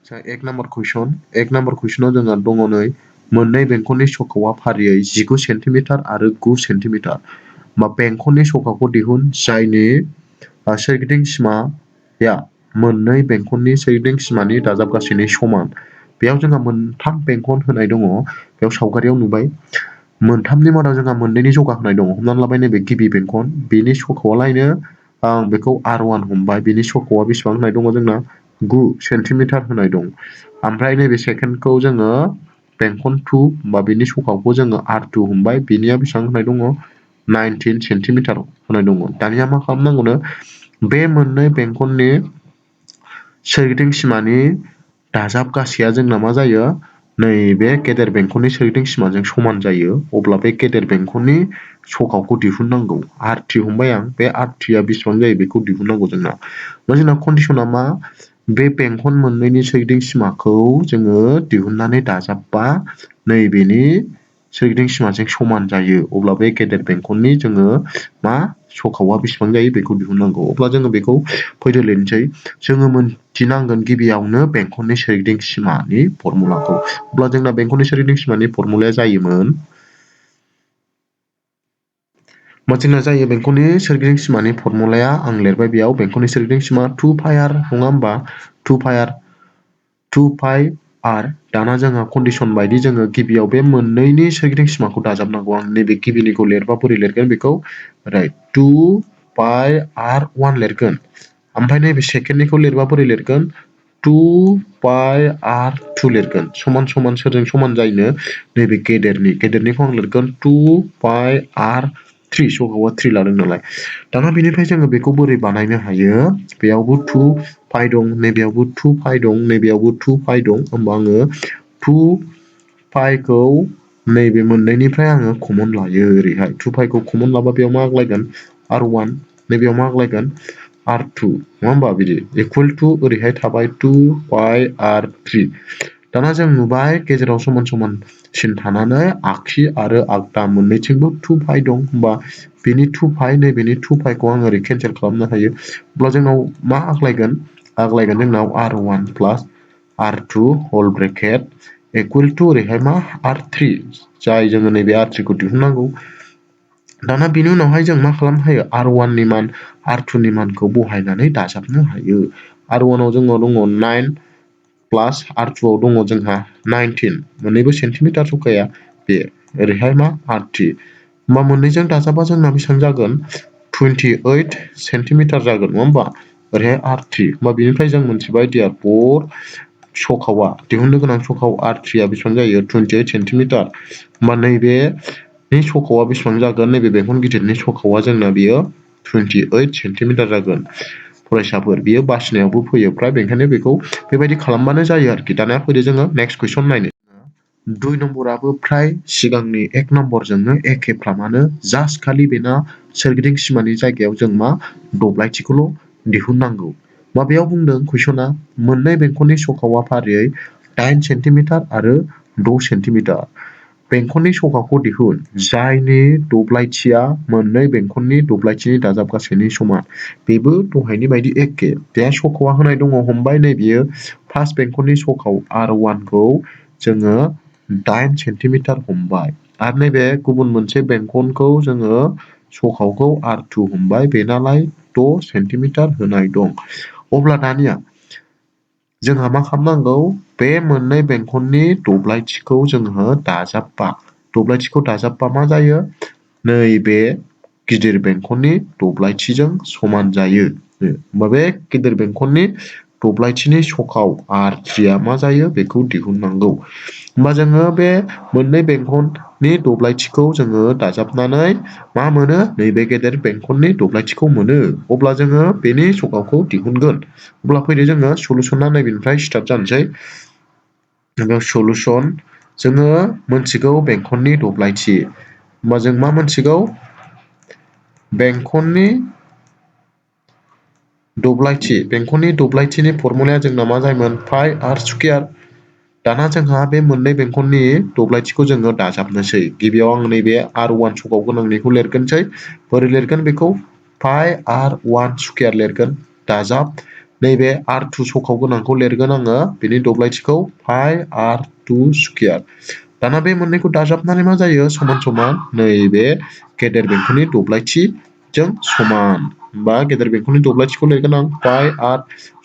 एक नम्बर कुइसनाव जोंहा दङ नै मोननै बेंखननि सखावा फारियै 19 सेन्टिमिटार आरो 9 सेन्टिमिटार बा बेंखननि सखाखौ दिहुन जायनि सोरगिदिं सिमाया मोननै बेंखननि सोरगिदिं सिमानि दाजाबगासैनि समान। बेयाव जोंहा मोनथाम बेंखन होनाय दङ बेयाव सावगारियाव नुबाय मोनथामनि मादाव जोंहा मोननैनि जखा होनाय दङ हमनानै लाबाय नैबे गिबि बेंखन बेनि सखायालायनो आं बेखौ R1 हमबाय बेनि सखाया बेसेबां होनाय दङ जोंना 9 सेन्टिमिटार होनाय दं ओमफ्राय नैबे सेकेन्डखौ जोङो बेंखन 2 बा बेनि सखाखौ जोङो R2 हमबाय बेनिया बेसेबां होनाय दङ 19 सेन्टिमिटार होनाय दङ दानिया मा खालामनांगौनो बे मोननै बेंखननि सोरगिदिं सिमानि दाजाबगासैया जोंना मा जायो नैबे गेदेर बेंखननि सोरगिदिं सिमाजों समान जायो अब्ला बे गेदेर बेंखननि सखाखौ दिहुननांगौ R3 हमबाय आं बे R3 बेसेबां जायो बेखौ दिहुननांगौ जोंना कन्डिशना मा बे बेंखन मोननैनि सोरगिदिं सिमाखौ जोङो दिहुननानै दाजाबबा नैबेनि सोरगिदिं सिमाजों समान जायो अब्ला बे गेदेर बेंखननि जोङो मा सखावा बेसेबां जायो बेखौ दिहुननांगौ अब्ला जोङो बेखौ फैदो लिरनोसै जोङो मोनथिनांगोन गिबियावनो बेंखननि सोरगिदिं सिमानि फर्मुलाखौ अब्ला जोंना बेंखननि सोरगिदिं सिमानि फर्मुलाया जायोमोन जोंना जायो बेंखननि सोरगिदिं सिमानि फर्मुलाया आं लिरबाय बेयाव बेंखननि सोरगिदिं सिमा 2 पाइ r नङा होमबा 2 पाइ r दाना जोंहा कन्डिशन बायदि जोङो गिबियाव बे मोननैनि सोरगिदिं सिमाखौ दाजाबनांगौ आं नैबे गिबिनिखौ लिरबा बोरै लिरगोन बेखौ ओरै 2 पाइ r1 लिरगोन ओमफ्राय नैबे सेकेन्डनिखौ लिरबा बोरै लिरगोन 2 पाइ r2 लिरगोन समान समान सोरजों समान जायोनो नैबे गेदेरनिखौ आं लिरगोन 2 पाइ r3 सखावा 3 लादों नालाय दाना बेनिफ्राय जोङो बेखौ बोरै बानायनो हायो बेयावबो 2 पाइ दं नैबेयावबो 2 पाइ दं नैबेयावबो 2 पाइ दं होमबा आङो 2 पाइखौ नैबे मोननैनिफ्राय आङो कमन लायो ओरैहाय 2 पाइखौ कमन लाबा बेयाव मा आग्लायगोन r1 नैबेयाव मा आग्लायगोन r2 नङा होमबा बिदि इकुवेल टु ओरैहाय थाबाय 2 पाइ r3 दाना जों नुबाय गेजेराव समान समान सिन थानानै आगसि आरो आगदा मोननैथिंबो 2 पाइ दं होमबा बेनि 2 पाइ नैबेनि 2 पाइखौ आं ओरै केन्सेल खालामनो हायो अब्ला जोंनाव मा आग्लायगोन जोंनाव r1 plus r2 whole bracket equal to ओरैहाय मा r3 जाय जोङो नैबे r3 खौ दिहुननांगौ दाना बेनि उनावहाय जों मा खालामनो हायो r1 नि मान r2 नि मानखौ बहायनानै दाजाबनो हायो r1 आव जोंनाव दङ 9 प्लास r2 आव दङ जोंहा 19 मोननैबो सेन्टिमिटार जखाया बे ओरैहाय मा r3 होमबा मोननैजों दाजाबा जोंना बेसेबां जागोन 28 सेन्टिमिटार जागोन नङा होमबा ओरैहाय r3 होमबा बेनिफ्राय जों मोनथिबाय देयारफर सखावा दिहुननो गोनां सखाव r3 आ बेसेबां जायो 28 सेन्टिमिटार होमबा नैबेनि सखावा बेसेबां जागोन नैबे बेंखन गिदिरनि सखावा जोंना बियो 28 सेन्टिमिटार जागोन फरायसाफोर बियो बासिनायावबो फैयो फ्राय बेनिखायनो बेखौ बेबायदि खालामबानो जायो आरोखि दाना फैदो जोङो नेक्स्ट कुइसन नायनो 2 नम्बराबो फ्राय सिगांनि 1 नम्बरजोंनो एखेफ्रामानो जास्ट खालि बेना सोरगिदिं सिमानि जायगायाव जों मा दब्लायथिखौल' दिहुननांगौ माबायाव बुंदों कुइसना मोननै बेंखननि सखावा फारियै 8 सेन्टिमिटार आरो 6 सेन्टिमिटार बेंखननि सखाखौ दिहुन जायनि दब्लायथिया मोननै बेंखननि दब्लायथिनि दाजाबगासैनि समान बेबो दहायनि बायदि एखे बे सखावा होनाय दङ हमबाय नै बियो फार्स्ट बेंखननि सखाव r1 खौ जोङो 8 सेन्टिमिटार हमबाय आरो नैबे गुबुन मोनसे बेंखनखौ जोङो सखावखौ r2 हमबाय बेनालाय 6 सेन्टिमिटार होनाय दं अब्ला दानिया जोंहा मा खालामनांगौ बे मोननै बेंखननि दब्लायथिखौ जोङो दाजाबबा मा जायो नैबे गिदिर बेंखननि दब्लायथिजों समान जायो होमबा बे गिदिर बेंखननि दब्लायथिनि सखाव r3 आ मा जायो बेखौ दिहुननांगौ होमबा जोङो बे मोननै बेंखननि दब्लायथिखौ जोङो दाजाबनानै मा मोनो नैबे गेदेर बेंखननि दब्लायथिखौ मोनो अब्ला जोङो बेनि सखावखौ दिहुनगोन अब्ला फैदो जोङो सलुसना नैबेनिफ्राय स्टार्ट जानोसै बेयाव सलुसन जोङो मोनथिगौ बेंखननि दब्लायथि होमबा जों मा मोनथिगौ बेंखननि दब्लायथिनि फर्मुलाया जोंना मा जायोमोन पाइ r स्कुयार दाना जोंहा बे मोननै बेंखननि दब्लायथिखौ जोङो दाजाबनोसै गिबियाव आं नैबे r1 सखाव गोनांनिखौ लिरगोनसै बोरै लिरगोन बेखौ पाइ r1 स्कुयार लिरगोन दाजाब नैबे R2 सखाव गोनांखौ लिरगोन आङो बेनि दब्लायथिखौ पाइ R2 स्कुयार। दाना बे मोननैखौ दाजाबनानै मा जायो समान समान नैबे गेदेर बेंखननि दब्लायथिजों समान बा गेदेर बेंखननि दब्लायथिखौ लिरगोन आं पाइ R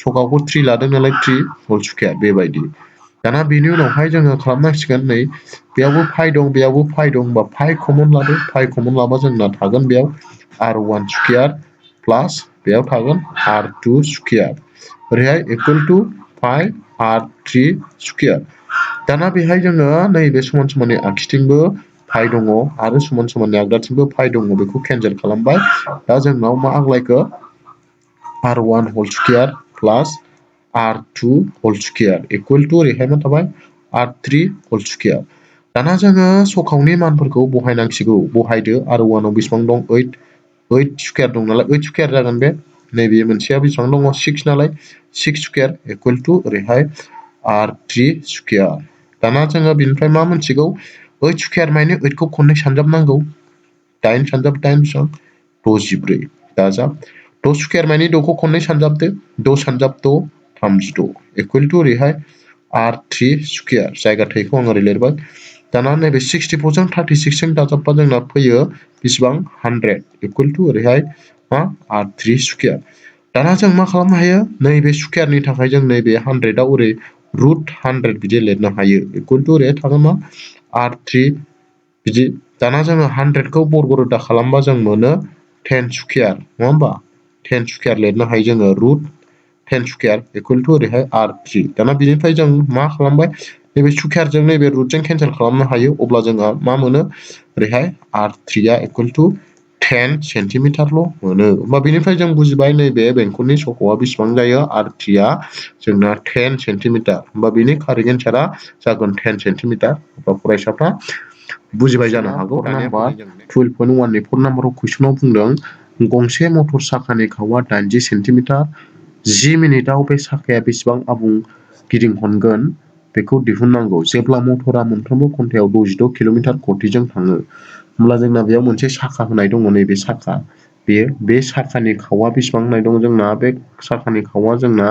सखावखौ 3 लादों नालाय 3 होल स्कुयार बेबायदि। दाना बेनि उनावहाय जोङो खालामनांसिगोन नै बेयावबो पाइ दं बेयावबो पाइ दं होमबा पाइ कमन लादो पाइ कमन लाबा जोंना थागोन बेयाव R1 स्कुयार प्लास बेयाव थागोन R2 स्कुयार ओरैहाय इकुवेल टु पाइ R3 स्कुयार। दाना बेहाय जोङो नैबे समान समाननि आगसिथिंबो पाइ दङ आरो समान समाननि आगदाथिंबो पाइ दङ बेखौ केन्सेल खालामबाय। दा जोंनाव मा आग्लायखो R1 whole स्कुयार plus R2 whole स्कुयार equal to ओरैहाय मा थाबाय R3 होल स्कुयार। दाना जोङो सखावनि मानफोरखौ बहायनांसिगौ बहायदो R1 आव बेसेबां दं 8 स्कुयार दं नालाय 8 स्कुयार जागोन बे नैबे मोनसेया बेसेबां दङ 6 नालाय 6 स्कुयार इकुवेल टु ओरैहाय R3 स्कुयार। दाना जोङो बिनिफ्राय मा मोनथिगौ 8 स्कुयार माने 8 खौ खननै सानजाबनांगौ 8 सानजाब 8 बेसेबां 64 दाजाब 6 स्कुयार माने 6 खौ खननै सानजाबदो 6 सानजाब 6 36 इकुवेल टु ओरैहाय R3 स्कुयार जायगा थैखौ आं ओरै लिरबाय। दाना नैबे 64 जों 36 जों दाजाबबा जोंना फैयो बेसेबां 100 इकुवेल टु ओरैहाय मा R3 स्कुयार। दाना जों मा खालामनो हायो नैबे स्कुयारनि थाखाय जों नैबे 100 आव ओरै रुट 100 बिदि लिरनो हायो इकुवेल टु ओरैहाय थागोन मा R3 बिदि। दाना जोङो 100 खौ बर्ग रोदा खालामबा जों मोनो 10 स्कुयार नङा होमबा 10 स्कुयार लिरनो हायो जोङो रुट 10 स्कुयार इकुवेल टु ओरैहाय R3। दाना बिनिफ्राय जों मा खालामबाय नैबे स्कुयारजों नैबे रुटजों केन्सेल खालामनो हायो अब्ला जोंहा मा मोनो ओरैहाय R3 आ इकुवेल टु 10 सेन्टिमिटारल' मोनो होमबा बेनिफ्राय जों बुजिबाय नैबे बेंखननि सख'आ बेसेबां जायो R3 आ जोंना 10 सेन्टिमिटार होमबा बेनि कारेक्ट एन्सारा जागोन 10 सेन्टिमिटार। होमबा फरायसाफ्रा बुजिबाय जानो हागौ। दानिया 12.1 नि 4 नाम्बाराव कुइसनाव बुंदों गंसे मटर साखानि खावआ 80 सेन्टिमिटार 10 मिनिटाव बे साखाया बेसेबां आबुं गिदिंखनगोन बेखौ दिहुननांगौ जेब्ला मटरा मोनफ्रोमबो घन्टायाव 66 किल'मिटार गतिजों थाङो। होमब्ला जोंना बेयाव मोनसे साखा होनाय दङ नैबे साखा बे साखानि खावआ बेसेबां होनाय दङ जोंना बे साखानि खावआ जोंना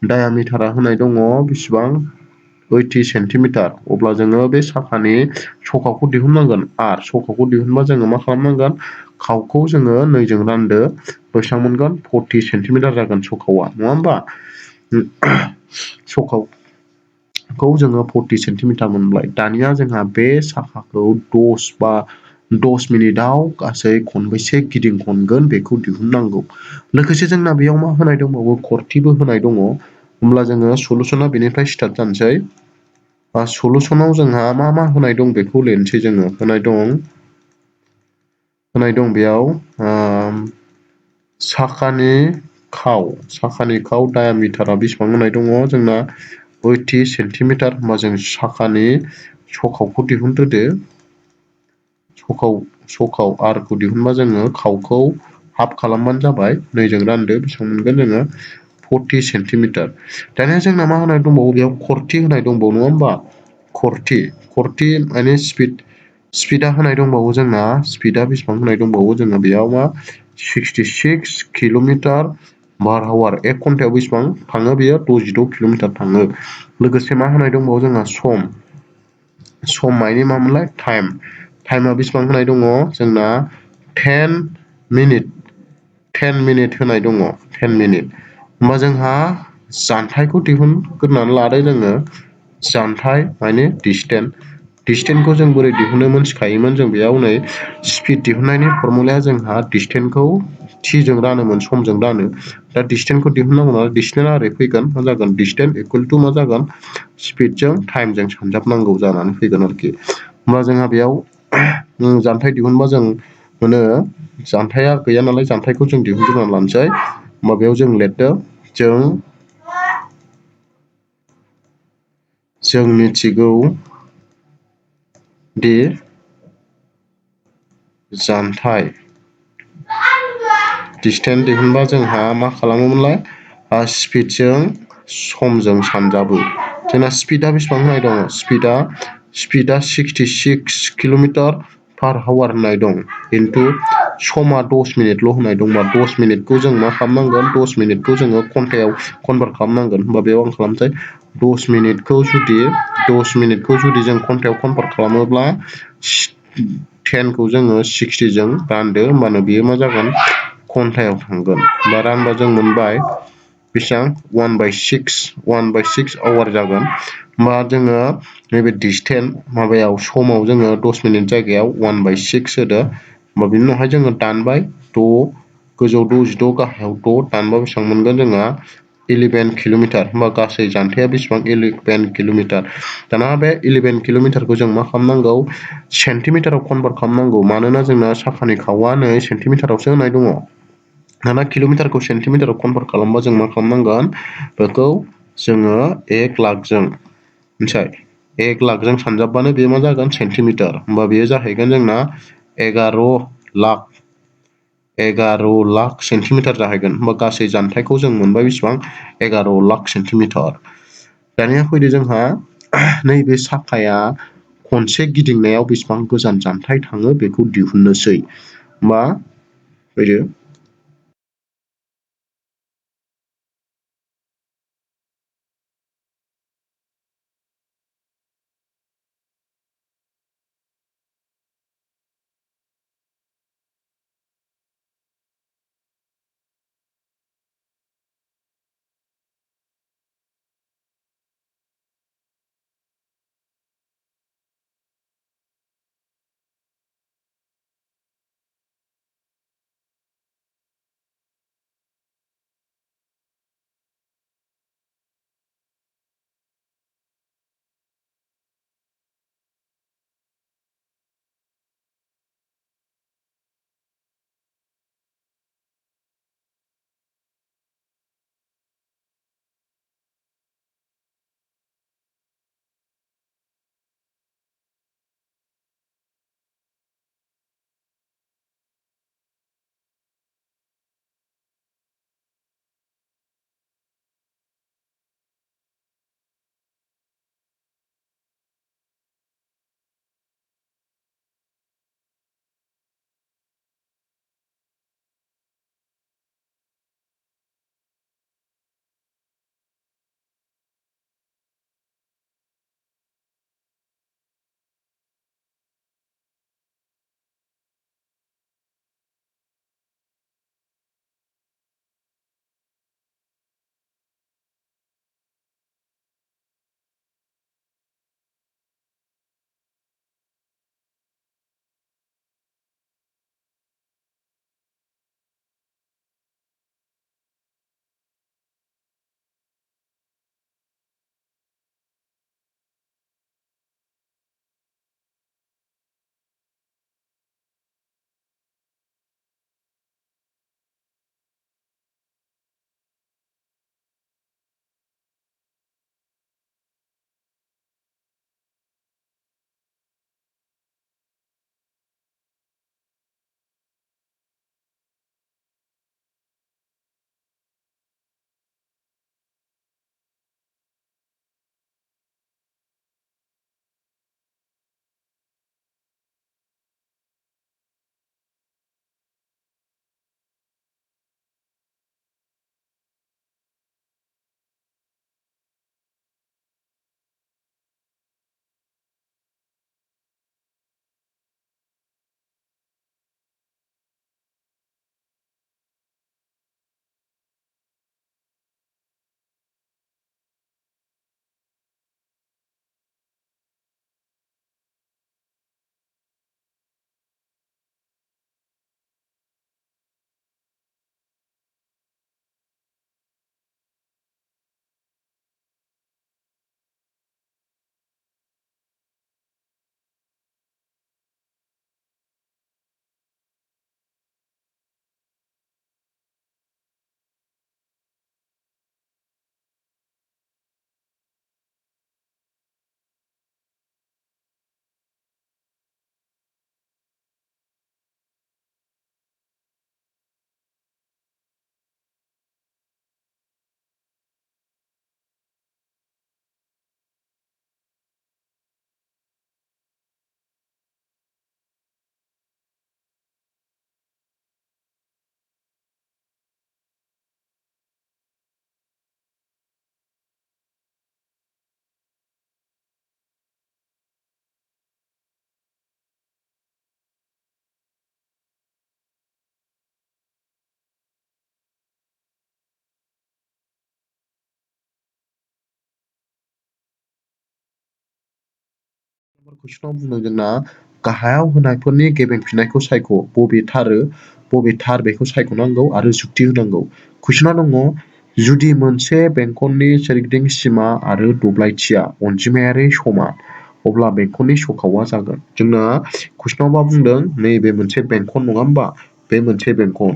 डायामिटारा होनाय दङ बेसेबां 80 सेन्टिमिटार अब्ला जोङो बे साखानि सखाखौ दिहुननांगोन आर सखाखौ दिहुनबा जोङो मा खालामनांगोन खावखौ जोङो 2 जों रानदो बेसेबां मोनगोन 40 सेन्टिमिटार जागोन सखावा नङा होमबा सखावखौ जोङो 40 सेन्टिमिटार मोनबाय। दानिया जोंहा बे साखाखौ 10 मिनिटाव गासै खनबेसे गिदिं खनगोन बेखौ दिहुननांगौ। लोगोसे जोंना बेयाव मा होनाय दंबावो खरथिबो होनाय दङ। होमब्ला जोङो सलुसना बेनिफ्राय स्टार्ट जानोसै। सलुसनाव जोंहा मा मा होनाय दं बेखौ लिरनोसै जोङो होनाय दं बेयाव साखानि खाव डायामिटारा बेसेबां होनाय दङ जोंना 80 सेन्टिमिटार होमबा जों साखानि सखावखौ दिहुनग्रोदो सखाव आरखौ दिहुनबा जोङो खावखौ हाफ खालामबानो जाबाय 2 जों रानदो बेसेबां मोनगोन जोङो 40 सेन्टिमिटार। दानिया जोंना मा होनाय दंबावो बेयाव खरथि होनाय दंबावो नङा होमबा खरथि माने स्पिडा होनाय दंबावो जोंना स्पिडा बेसेबां होनाय दंबावो जोंना बेयाव मा 66 किल'मिटार पार आवार 1 घन्टायाव बेसेबां थाङो बेयो 66 किल'मिटार थाङो। लोगोसे मा होनाय दंबावो जोंहा सम मायने मामोनलाय टाइमा बेसेबां होनाय दङ जोंना 10 मिनिट होनाय दङ 10 मिनिट। होमबा जोंहा जानथायखौ दिहुनग्रोनानै लादो जोङो जानथाय माने डिसटेन्सखौ जों बोरै दिहुनो मोनथिखायोमोन जों बेयाव नै स्पिड दिहुननायनि फर्मुलाया जोंहा डिसटेन्सखौ टिजों रानोमोन समजों रानो दा डिसटेन्सखौ दिहुननांगौ नालाय डिसटेन्सआ ओरै फैगोन मा जागोन डिसटेन्स इकुवेल टु मा जागोन स्पिडजों टाइमजों सानजाबनांगौ जानानै फैगोन आरोखि। होमबा जोंहा बेयाव जानथाय दिहुनबा जों मोनो जानथाया गैया नालाय जानथायखौ जों दिहुनग्रोनानै लानोसै होमबा बेयाव जों लिरदो जों मिथिगौ दि जानथाय डिसटेन्स दिहुनबा जोंहा मा खालामोमोनलाय स्पिडजों समजों सानजाबो जोंना स्पिडा बेसेबां होनाय दङ स्पिडा 66 किल'मिटार पार आवार होननाय दं इनटु समा 10 मिनिटल' होनाय दंबा 10 मिनिटखौ जों मा खालामनांगोन 10 मिनिटखौ जोङो घन्टायाव कनभार्ट खालामनांगोन होमबा बेयाव आं खालामसै 10 मिनिटखौ जुदि जों घन्टायाव कनभार्ट खालामोब्ला 10 खौ जोङो 60 जों रानदो होमबानो बेयो मा जागोन घन्टायाव थांगोन बा रानबा जों मोनबाय बेसेबां 1/6 आवार जागोन होमबा जोङो नैबे डिसटेन्स माबायाव समाव जोङो 10 मिनिट जायगायाव 1/6 होदो होमबा बिनि उनावहाय जोङो दानबाय 6 गोजौ 66 गाहायाव 6 दानबा बेसेबां मोनगोन जोंहा 11 किल'मिटार होमबा गासै जानथाया बेसेबां 11 किल'मिटार दाना बे 11 किल'मिटारखौ जों मा खालामनांगौ सेन्टिमिटाराव कनभार्ट खालामनांगौ मानोना जोंना साखानि खावआ नै सेन्टिमिटारावसो होनाय दङ दाना किल'मिटारखौ सेन्टिमिटाराव कनभार्ट खालामबा जों मा खालामनांगोन बेखौ जोङो 1 लाखजों मिथिबाय 1 लाखजों सानजाबबानो बे मा जागोन सेन्टिमिटार होमबा बेयो जाहैगोन जोंना 11 लाख सेन्टिमिटार जाहैगोन होमबा गासै जानथायखौ जों मोनबाय बेसेबां 11 लाख सेन्टिमिटार दानिया फैदो जोंहा नैबे साखाया खनसे गिदिंनायाव बेसेबां गोजान जानथाय थाङो बेखौ दिहुननोसै होमबा फैदो कुइसनाव बुंदों जोंना गाहायाव होनायफोरनि गेबें फिननायखौ सायख' बबे थार बेखौ सायख'नांगौ आरो जुक्ति होनांगौ। कुइसना दङ जुदि मोनसे बेंखननि सोरगिदिं सिमा आरो दब्लायथिया अनजिमायारि समान अब्ला बेंखननि सखावा जागोन। जोंना कुइसनाव मा बुंदों नैबे मोनसे बेंखन नङा होमबा बे मोनसे बेंखन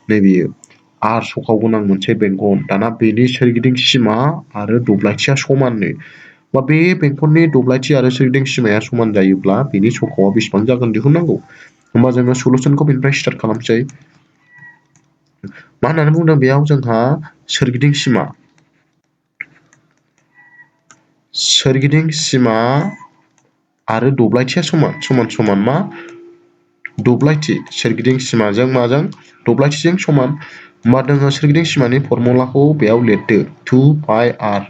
नैबेयो आर सखाव गोनां मोनसे बेंखन दाना बेनि सोरगिदिं सिमा आरो दब्लायथिया समाननो बा बे बेंखननि दब्लायथि आरो सोरगिदिं सिमाया समान जायोब्ला बेनि सखावा बेसेबां जागोन दिहुननांगौ। होमबा जोङो सलुसनखौ बेनिफ्राय स्टार्ट खालामसै। मा होननानै बुंदों बेयाव जोंहा सोरगिदिं सिमा आरो दब्लायथिया समान मा दब्लायथि सोरगिदिं सिमाजों माजों दब्लायथिजों समान। होमबा जोङो सोरगिदिं सिमानि फर्मुलाखौ बेयाव लिरदो 2 r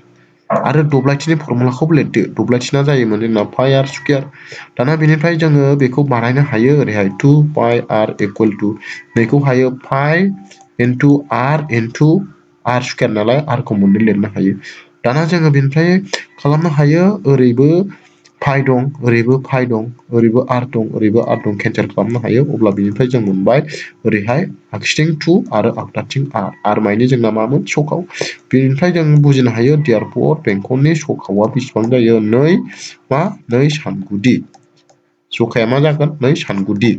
आरो दब्लायथिनि फर्मुलाखौबो लिरदो। दब्लायथिना जायोमोन जोंना पाइ आर स्कुयार। दाना बेनिफ्राय जोङो बेखौ बानायनो हायो ओरैहाय 2 r इकुवेल टु बेखौ हायो पाइ इनटु r स्कुयार नालाय r खौ मोननै लिरनो हायो। दाना जोङो बेनिफ्राय खालामनो हायो ओरैबो पाइ दं ओरैबो पाइ दं ओरैबो r दं ओरैबो r दं केन्सेल खालामनो हायो। अब्ला बेनिफ्राय जों मोनबाय ओरैहाय आगसिथिं 2 आरो आगदाथिं r मानि जोंना मामोन सखाव। बेनिफ्राय जों बुजिनो हायो देयारफर बेंखननि सखावा बेसेबां जायो 2 सानगुदि। जखाया मा जागोन 2 सानगुदि।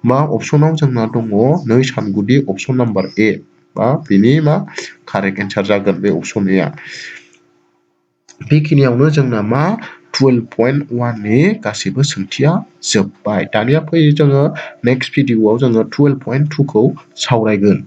मा अपसनाव जोंना दङ 2 सानगुदि अपसन नाम्बार ए बा बेनि मा कारेक्ट एन्सार जागोन बे अपसन ए आ। बेखिनियावनो जोंना मा 12.1 नि गासैबो सोंथिया जोब्बाय। दानिया फैयो जोङो नेक्स्ट भिडिअ'आव जोङो 12.2 खौ सावरायगोन।